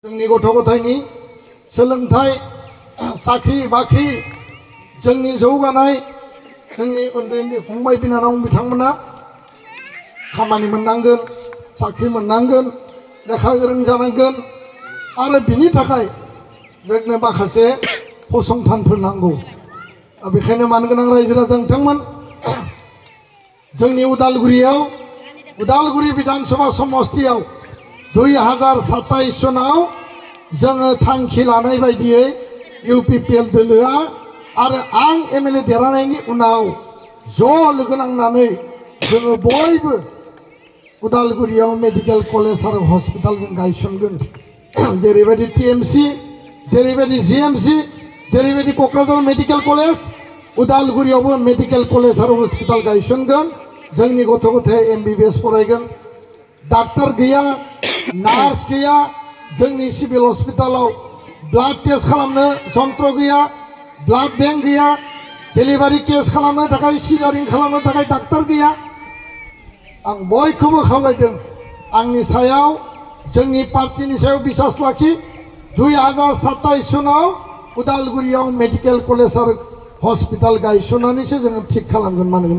जोंनि गथ' गथायनि सोलोंथाइ साख्रि बाख्रि जोंनि जौगानाय जोंनि उन्दै उन्दै फंबाय बिनानाव बिथांमोना खामानि मोननांगोन साख्रि मोननांगोन लेखा गोरों जानांगोन आरो बिनि थाखाय जोंनो माखासे फसंथानफोर नांगौ। बेखायनो मानो गोनां रायजो राजा नोंथांमोन जोंनि उदालगुरि विधानसभा समष्टियाव 2027 सनाव जोङो थांखि लानाय बायदियै UPPL दोलोआ आरो आं MLA देरहानायनि उनाव ज' लोगो नांनानै जोङो बयबो उदालगुरियाव मेडिकेल कलेज आरो हस्पिटाल जों गायसनगोन। जेरैबायदि TMC जेरैबायदि GMC जेरैबायदि क'क्राझार मेडिकेल कलेज उदालगुरियावबो मेडिकेल कलेज आरो हस्पिटाल गायसनगोन। जोंनि गथ' गथाय MBBS फरायगोन। डाक्टर गैया नार्स गैया जोंनि सिभिल हस्पिटालाव ब्लाड टेस्ट खालामनो जन्त्र गैया ब्लाड बैंक गैया डेलिभारि केस खालामनो थाखाय सिजारिं खालामनो थाखाय डाक्टर गैया। आं बयखौबो खावलायदों आंनि सायाव जोंनि पार्टिनि सायाव बिसास लाखि 2027 सनाव उदालगुरियाव मेडिकेल कलेज आरो हस्पिटाल गायसननानैसो जोङो थिग खालामगोन। मानोना